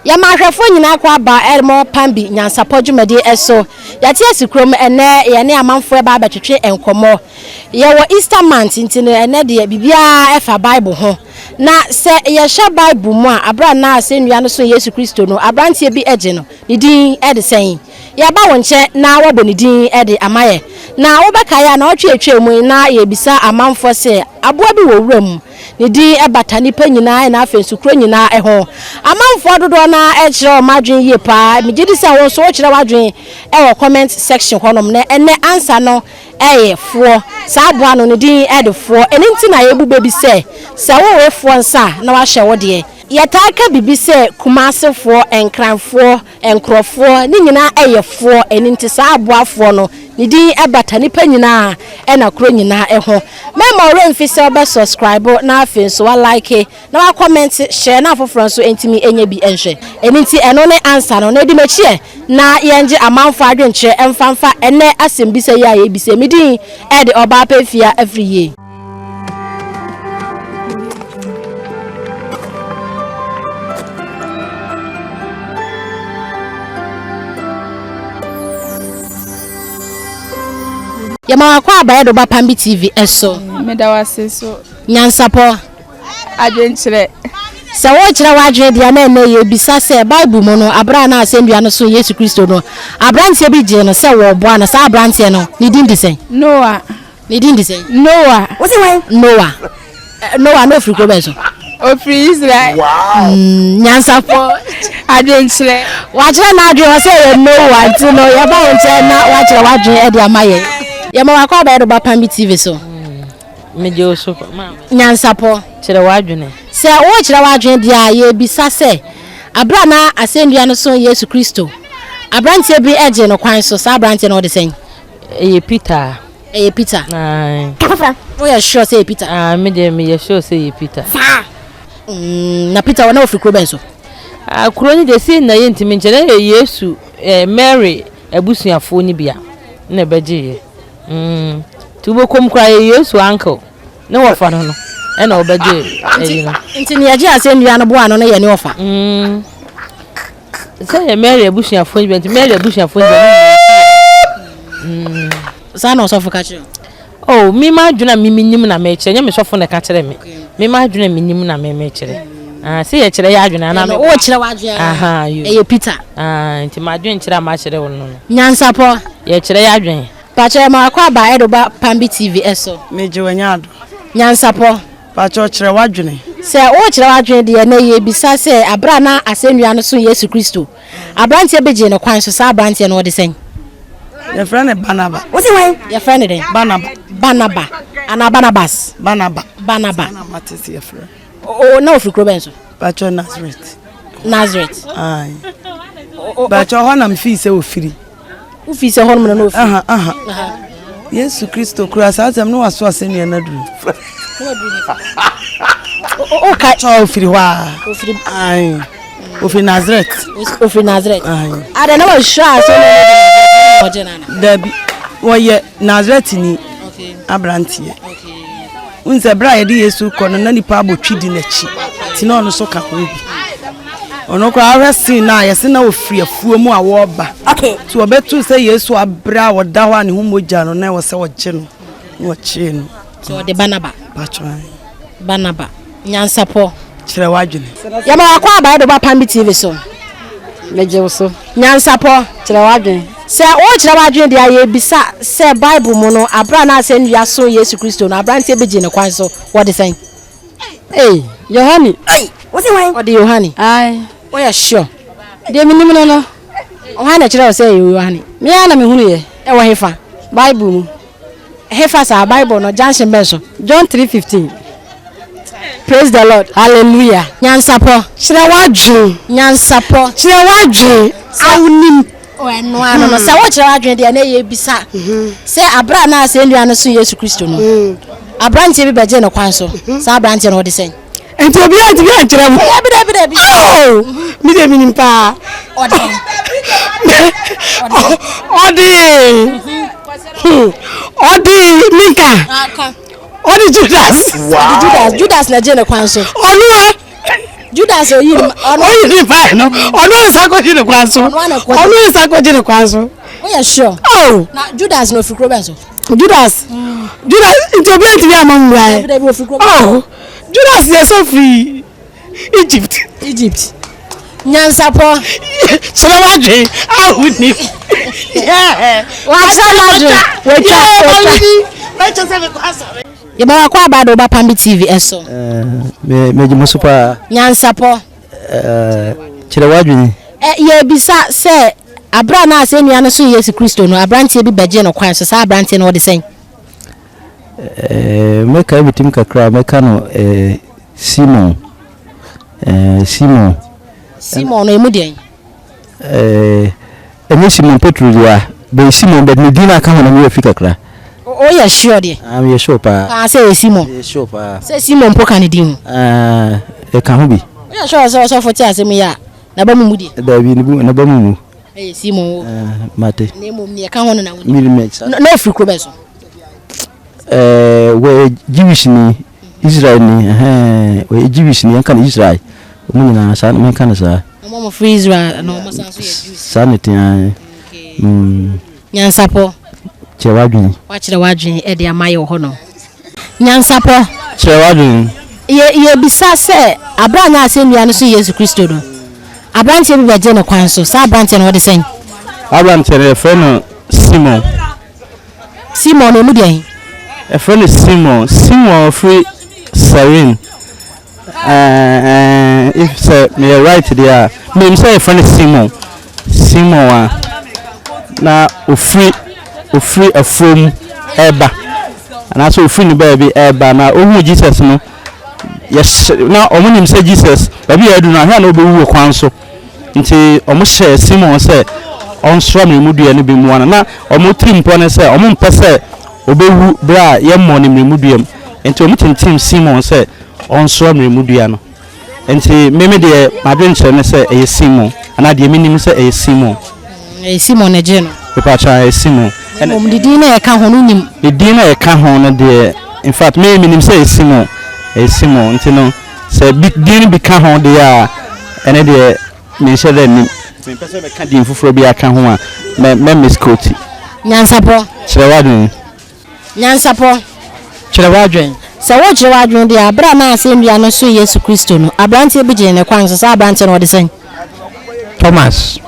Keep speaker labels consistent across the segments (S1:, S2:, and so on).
S1: Yɛma ahwɛfoɔ nyinaa kɔ aba ɛmɔ Pambi nyansapɔ dwumadie ɛso. Yɛte asi kurom ɛnɛ yɛne amanfoɔ ɛba abɛtwetwe nkɔmmɔ. Yɛwɔ Easter month nti no ɛnɛ deɛ biribiara ɛfa Bible ho. Na sɛ yɛhwɛ Bible mu a, aberɛ a na asɛnnua no so Yesu Kristo no, aberanteɛ bi gye no, ne din de sɛn? Yɛreba wo nkyɛn na woabɔ ne din de ama yɛn. Na wobɛkae a, naawɔtwe a ɛtwaa mu yi, na yɛrebisa amanfoɔ sɛ aboa bi wɔ wura mu, ne din bata nnipa nyinaa na afei nso kuro nyinaa ho. Amanfoɔ dodoɔ no ara kyerɛ wɔn adwene yie pa ara. Megye di sɛ wo nso wokyerɛ w'adwene wɔ comment section hɔnom. Na ɛnnɛ ansa no yɛ foɔ. Saa aboa no, ne din de foɔ. Ɛno nti na yɛbu bɛ bi sɛ, sɛ wowe foɔ nsa a, na woahyɛ wo deɛ. Yɛtaa ka biribi sɛ Kumasefoɔ, Nkranfoɔ, nkorɔfoɔ, ne nyinaa yɛ foɔ. Ɛno nti saa aboa foɔ no, ne din bata nnipa nyinaa ɛna kuro nyinaa ho. Mɛmma wo werɛ mfi sɛ wobɛ subscribe na afei nso wa like na wa comment, share na afoforɔ nso ntumi nyɛ bi nhwɛ. Ɛno nti ɛno ne answer no. Na di m'akyi ɛ na yɛngye amanfoɔ adwenkyerɛ mfa mfa ɛnnɛ asɛmbisa yi a yɛrebisa yi. Me din de Ɔbaa Pefia Afriyie. Yɛma wakɔ abayɛ do ba Pambi TV so.
S2: Meda wo ase so.
S1: Nyansapɔ.
S2: Adwenkyerɛ.
S1: Sɛ worekyerɛ w'adwene deɛ a, na ɛnnɛ yɛrebisa sɛ, Bible mu no, berɛ a na asɛnnua no so Yesu Kristo no, aberanteɛ bi gyee no sɛ wɔreboa no. Saa aberanteɛ no, ne din de sɛn?
S2: Noa.
S1: Ne din de sɛn?
S2: Noa.
S1: Wose hwan? Noa. Noa, na ɔfiri kuro bɛn so?
S2: Ɔfiri Israel.
S1: Wow. Mm, nyansafo.
S2: Adwenkyerɛ.
S1: Wakyerɛ n'adwene wɔ sɛ yɛ Noa nti no yɛba wo nkyɛn na wakyerɛ w'adwene de ama yɛn. Yɛma wakɔ abɛyɛ do ba Pambi TV so.
S3: Megye wo so maame.
S1: Nyansapɔ.
S3: Kyerɛ w'adwene.
S1: Sɛ worekyerɛ w'adwene deɛ a, yɛrebisa sɛ, Berɛ a na asɛnnua no so Yesu Kristo, aberanteɛ bi gyee no kwan so, saa aberanteɛ no ɔde sɛn?
S3: Ɛyɛ Peter.
S1: Ɛyɛ Peter.
S3: Ae.
S1: Ka foforɔ. Woyɛ sure sɛ ɛyɛ Peter?
S3: Ae, me deɛ meyɛ sure sɛ ɛyɛ Peter.
S1: Saa. Mm, na Peter wɔ na ɔfiri kuro bɛn so?
S3: Ah, kuro no deɛ sei na yɛntumi nkyerɛ, na ɛyɛ Yesu, eh, Mary abusuafoɔ no bi a na ɛbɛgyeeɛ. Mm, nti wobɛkɔ mu koraa yɛ Yesu uncle ne wɔfa no no ɛna wɔbɛgye ɛyi no.
S1: Nti nea ɛgye asɛnnua no boa no no yɛ ne ɔfa.
S3: Mm, sɛ yɛ Mary abusuafoɔ bi nti Mary abusuafoɔ bi ne
S1: mm. Saa na ɔsɔfo ka kyerɛ.
S3: Oh, me ma adwene a me menim na mekyerɛ, nyɛ me sɔfo na ɛka kyerɛ me. Me ma adwene a menim na me mekyerɛ. Ah, sɛ yɛkyerɛ yɛ adwene anaa me.
S1: Wokyerɛ w'adwene.
S3: Aha, yo.
S1: Ɛyɛ Peter.
S3: Ah, nti m'adwene kyerɛ a makyerɛ wo no no.
S1: Nyansapɔ.
S3: Yɛkyerɛ yɛ adwene.
S1: Pakyɛ yɛma wakɔ aba ɛde woba Pambi TV ɛso.
S4: Megye w'ani ado.
S1: Nyansapɔ.
S4: Pakyɛ kyerɛ w'adwene.
S1: Sɛ worekyerɛ w'adwene deɛ ɛnɛ yɛrebisa sɛ aberɛ a na asɛnnua no so Yesu Kristo, aberanteɛ bi gyee no kwan so, saa aberanteɛ no ɔde sɛn?
S4: Yɛfrɛ no Barnaba.
S1: Wose hwan? Yɛfrɛ no dɛn?
S4: Barnaba.
S1: Barnaba anaa Barnabas?
S4: Barnaba.
S1: Barnaba.
S4: Saa na mate sɛ yɛfrɛ no.
S1: O, na ofiri kuro bɛn so?
S4: Pakyɛ Nazareth.
S1: Nazareth.
S4: Aye. Pakyɛ hɔ na mefii sɛ ofiri.
S1: Wofii sɛ hɔnom na na ofiri.
S4: Aha, aha. Yesu Kristo kura saa asɛm no waso asɛnnua no aduru.
S1: O ka.
S4: Kyɛ ofiri hɔ a.
S1: Ofiri.
S4: Aye. Ofiri Nazareth.
S1: Ofiri Nazareth.
S4: Aye.
S1: Adɛ na wɔahyira asɛnnua no ɔgye no ana?
S4: Dabi. Wɔyɛ Nazareth ni.
S1: Okay.
S4: Aberanteɛ.
S1: Okay.
S4: Wohu sɛ berɛ a yɛde Yesu rekɔ no, na nnipa abɔ twi di n'akyi, nti na ɔno nso ka ho bi. Ɔno koraa wohwɛ scene no a, yɛse na ɔfiri afuo mu a wɔreba. Nti wɔbɛtoo sɛ Yesu abrɛ a ɔda hɔ a ne ho mogya no, na ɛwɔ sɛ ɔgye no, na ɔkyee no.
S1: Nti ɔde Barnaba.
S4: Patro.
S1: Barnaba. Nyansapɔ.
S4: Kyerɛ w'adwene.
S1: Yɛma wakɔ abaeɛ de woba Pambi TV so.
S5: Megye wo so.
S1: Nyansapɔ.
S5: Kyerɛ w'adwene.
S1: Sɛ worekyerɛ w'adwene deɛ a, yɛrebisa sɛ Bible mu no, aberɛ a na asɛnnua so Yesu Kristo no, aberanteɛ bi gyee no kwan so, wɔde sɛn?
S5: Ei, Yohane.
S1: Ei, wose hwan? Ɔde Yohane.
S5: Ae.
S1: Woyɛ sure?
S5: Deɛ menim no no.
S1: Hwan na ɛkyerɛ wo sɛ ɛyɛ Yohane?
S5: Me ara na mehunuiɛ.
S1: Ɛwɔ hefa?
S5: Bible mu.
S1: Hefa saa Bible no junction bɛn so?
S5: John 3:15.
S1: Praise the Lord.
S5: Hallelujah.
S1: Nyansapɔ.
S5: Kyerɛ w'adwene.
S1: Nyansapɔ.
S5: Kyerɛ w'adwene. A wonim.
S1: Ɛno ano no sɛ wokyerɛ w'adwene deɛ na ɛyɛ bisa sɛ abere a na asɛnnua no so Yesu Kristo no aberanteɛ bi bɛgye no kwan so saa aberanteɛ no ɔde sɛn?
S5: Nti obiara ntumi ankyerɛ mo.
S1: Dabi dabi dabi.
S5: Oh! Mi de mi nim paa.
S1: Ɔde.
S5: Ɔde. Ɔde minka. Ɔde Judas.
S1: Ɔde Judas. Judas na gye ne kwan so.
S5: Ɔno a.
S1: Judas oyi ne ɔno.
S5: Oyi ne mae no ɔno nsa kɔgye ne kwan so. Ɔno nsa kɔgye ne kwan so.
S1: Woyɛ sure?
S5: Oh.
S1: Na Judas na ofiri kuro bɛn so?
S5: Judas Judas nti obi antumi ama mu mmuaeɛ.
S1: Dabi dabi ofiri kuro bɛn so?
S5: Oh Judas yɛ sɛ ofiri Egypt.
S1: Egypt. Nyansapɔ.
S5: Kyerɛ w'adwen a wonim.
S1: Wakyerɛ n'adwen. Watwa watwa. Yɛma wakɔ aba de woba Pambi TV ɛso.
S6: Megye mo so paa.
S1: Nyansapɔ.
S6: Kyerɛ w'adwene.
S1: Yɛbisa sɛ abere a na asɛnnua no so Yesu Kristo no, aberanteɛ bi bɛgyee no kwan so. Saa aberanteɛ no ɔde sɛn?
S6: Mɛkae me tirim kakra a, mɛka no Simon. Simon.
S1: Simon no, emu deɛn?
S6: Ɛnyɛ Simon Petro deɛ a, bɛyɛ Simon but ne din no aka ho no me werɛ fi kakra.
S1: Woyɛ sure deɛ?
S6: Ah, meyɛ sure paa.
S1: Paa sɛ ɛyɛ Simon?
S6: Meyɛ sure paa.
S1: Sɛ Simon mpo ka ne din ho?
S6: Ah, ɛka ho bi.
S1: Woyɛ sure sɛ ɔsɔfo te asɛm yi a, n'aba mu mu deɛ?
S6: Daabi, n'aba mu mu.
S1: Ɛyɛ Simon o.
S6: Ah, mate.
S1: Na mmom deɛ ɛka ho no na wonim.
S6: Menim saa.
S1: Na ɔfiri kuro bɛn so?
S6: Ɛɛ, wɔyɛ Jewish ni, Israel ni, ɛhɛn, wɔyɛ Jewish ni, yɛnka no Israel. Wɔn nyinaa saa, menka no saa.
S1: Wɔn a wɔfiri Israel na wɔn san so yɛ Jews.
S6: Saa na ɛte ara.
S1: Okay.
S6: Mm.
S1: Nyansapɔ.
S6: Kyerɛ w'adwene.
S1: Wakyerɛ w'adwene de ama yɛ wɔ hɔnom. Nyansapɔ.
S6: Kyerɛ w'adwene.
S1: Yɛ yɛbisa sɛ, abere a na asɛnnua no so Yesu Kristo no, aberanteɛ bi bɛgye no kwan so. Saa aberanteɛ no, ɔde sɛn?
S6: Aberanteɛ no, yɛfrɛ no Simon.
S1: Simon no, ɔmu deɛn?
S6: Yɛfrɛ no Simon. Simon ɔfiri Cyrene. Ɛɛ, if sɛ meyɛ right deɛ a, menim sɛ yɛfrɛ no Simon. Simon a na ofiri ofiri afuom ɛreba anaasɛ ofiri ne baabi ɛreba na ohuu Jesus no, yɛhyɛ na wɔn nim sɛ Jesus baabi a adu no ahwɛ a na ɔbɛwu wɔ kwan so. Nti wɔn hyɛɛ Simon sɛ ɔnsoa mmerɛmudua no bi mmoa no. Na wɔn tirimpɔ ne sɛ wɔn mpɛ sɛ ɔbɛwu berɛ a yɛmmɔɔ no mmerɛmudua mu. Nti wɔn tintim Simon sɛ ɔnsoa mmerɛmudua no. Nti me me deɛ m'adwenkyerɛ ne sɛ ɛyɛ Simon anaa deɛ menim sɛ ɛyɛ Simon.
S1: Ɛyɛ Simon na ɛgyee no.
S6: Mepakyɛw ɛyɛ Simon.
S1: Na mmom ne din no a ɛka ho no wonim?
S6: Ne din no a ɛka ho no deɛ in fact me menim sɛ ɛyɛ Simon ɛyɛ Simon nti no sɛ bi din no bi ka ho deɛ a ɛne deɛ menhyɛ da nnim. Mempɛ sɛ mɛka din foforɔ bi aka ho a mɛ mɛ misquote.
S1: Nyansapɔ.
S6: Kyerɛ w'adwene.
S1: Nyansapɔ.
S7: Kyerɛ w'adwene.
S1: Sɛ worekyerɛ w'adwene deɛ a, berɛ a na asɛnnua no so Yesu Kristo no, aberanteɛ bi gyee ne kwan so. Saa aberanteɛ no, ɔde sɛn?
S7: Thomas.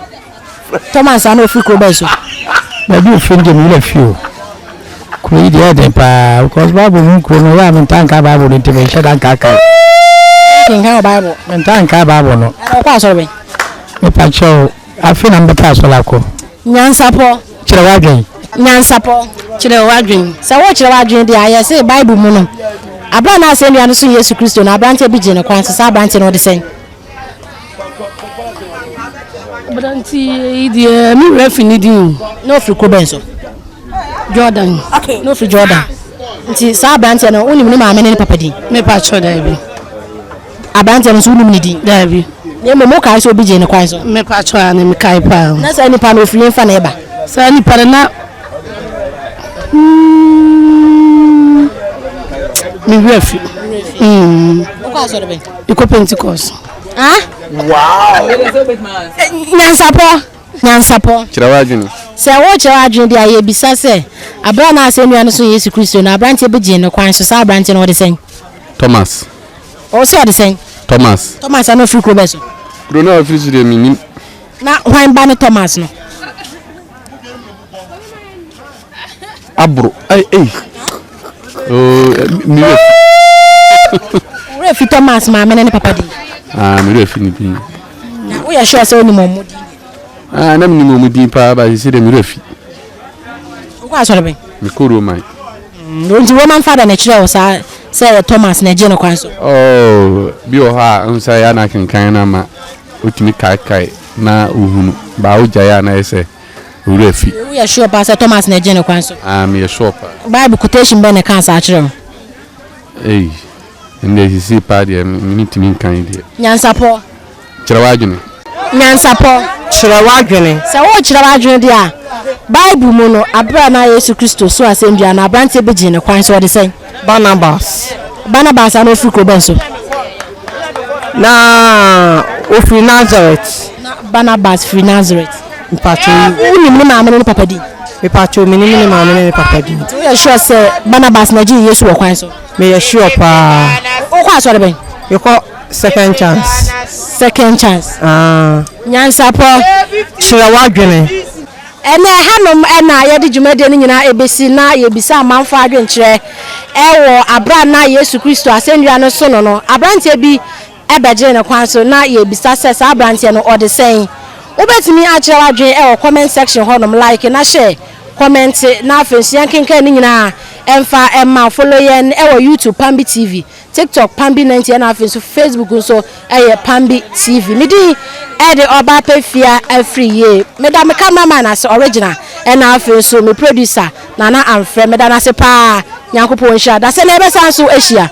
S1: Thomas a na ɔfiri kuro bɛn so?
S7: Baabi a ɔfiri no deɛ me werɛ afi o. Kuro yi deɛ ɛyɛ den paa because Bible mu nkuro no ɛyɛ a mentaa nka Bible no nti menhyɛ da nkaakae.
S1: Kenkan wɔ Bible?
S7: Mentaa nkae Bible no.
S1: Ɛna ɔkɔ asɔre bɛn?
S7: Mepakyɛw, afei na mebɛpɛ asɔre akɔ.
S1: Nyansapɔ.
S7: Kyerɛ w'adwene.
S1: Nyansapɔ.
S5: Kyerɛ w'adwene.
S1: Sɛ worekyerɛ w'adwene deɛ a, yɛse Bible mu no, aberɛ a na asɛnnua no so Yesu Kristo no, aberanteɛ bi gyee no kwan so. Saa aberanteɛ no, ɔde sɛn?
S5: Aberanteɛ yi deɛ, me werɛ afi ne din o.
S1: Na ɔfiri kuro bɛn so?
S5: Jordan.
S1: Na ɔfiri Jordan. Nti saa aberanteɛ no, wonim ne maame ne ne papa din?
S5: Mepakyɛw, daabi.
S1: Aberanteɛ no nso wonim ne din?
S5: Daabi.
S1: Na mmom wokae sɛ obi gyee no kwan so?
S5: Mepakyɛw, aane, mekae paa.
S1: Na saa nipa no ofiri hefa na ɛba?
S5: Saa nipa no na mm, me werɛ fi. Mm.
S1: Wokɔ asɔre bɛn?
S5: Mekɔ Pentecost.
S1: Ah?
S8: Wow!
S1: Nyansapɔ, nyansapɔ.
S8: Kyerɛ w'adwene.
S1: Sɛ worekyerɛ w'adwene deɛ a, yɛbisa sɛ, aberɛ a na asɛnnua no so Yesu Kristo no, aberanteɛ bi gyee no kwan so, saa aberanteɛ no ɔde sɛn?
S8: Thomas.
S1: Ɔse ɔde sɛn?
S8: Thomas.
S1: Thomas a na ɔfiri kuro bɛn so?
S8: Kuro no a ɔfiri so deɛ mennim.
S1: Na hwan ba ne Thomas no?
S8: Aboro. Ei, ei. Oh, me werɛ fi.
S1: Werɛ fi Thomas maame ne ne papa din?
S8: Ah, me werɛ fi ne din.
S1: Na woyɛ sure sɛ wonim wɔn din?
S8: Ah, na menim wɔn din paa, ba sisi deɛ me werɛ fi.
S1: Wokɔ asɔre bɛn?
S8: Mekɔ Roman.
S1: Nti Roman fada na ɛkyerɛ wo saa sɛ ɛyɛ Thomas na ɛgye no kwan so?
S8: Oh, bi wɔ hɔ a nsa yɛ na akenkan no ama wotumi kaekae na wohunu. Baa wogyae a na ayɛ sɛ owura fi.
S1: Woyɛ sure paa sɛ Thomas na ɛgye no kwan so?
S8: Ah, meyɛ sure paa.
S1: Bible quotation bɛn na ɛkaa saa kyerɛ wo?
S8: Ei, ɛnde sisi paa deɛ mentumi nkan deɛ.
S1: Nyansapɔ.
S8: Kyerɛ w'adwene.
S1: Nyansapɔ.
S7: Kyerɛ w'adwene.
S1: Sɛ worekyerɛ w'adwene deɛ a, Bible mu no, bere a na Yesu Kristo so asɛndua no, aberanteɛ bi gyee no kwan so. Ɔde sɛn?
S7: Barnabas.
S1: Barnabas a na ɔfiri kuro bɛn so?
S9: Na ofiri Nazareth.
S1: Na Barnabas firi Nazareth.
S9: Mpacho.
S1: Wonim ne maame ne ne papa din?
S9: Mepacho menim ne maame ne ne papa din.
S1: Nti woyɛ sure sɛ Barnabas na gyee Yesu wɔ kwan so?
S9: Meyɛ sure paa.
S1: Wokɔ asɔre bɛn?
S9: Mekɔ Second Chance.
S1: Second Chance.
S9: Ah.
S1: Nyansapɔ.
S9: Kyerɛ w'adwene.
S1: Ɛnnɛ, ɛhanom na yɛde dwumadie no nyinaa ɛbɛsi na yɛbisa amanfoɔ adwenkyerɛ wɔ aberɛ a na Yesu Kristo asɛnnua no so no no, aberanteɛ bi bɛgyee no kwan so na yɛbisa sɛ saa aberanteɛ no ɔde sɛn? Wobɛtumi akyerɛ w'adwene wɔ comment section hɔnom, like na share, comment na afei nso yɛnkenkan ne nyinaa mfa mma wo. Follow yɛn wɔ YouTube Pambi TV. TikTok Pambi 90 ɛna afei nso Facebook nso ɛyɛ Pambi TV. Me din ɛde Ɔbaa Pɛfia afiri yie. Meda me cameraman ase original ɛna afei nso me producer Nana Amfrɛ. Meda no ase paa. Nyankopɔn nhyira. Dasɛ na yɛbɛsan nso ahyia.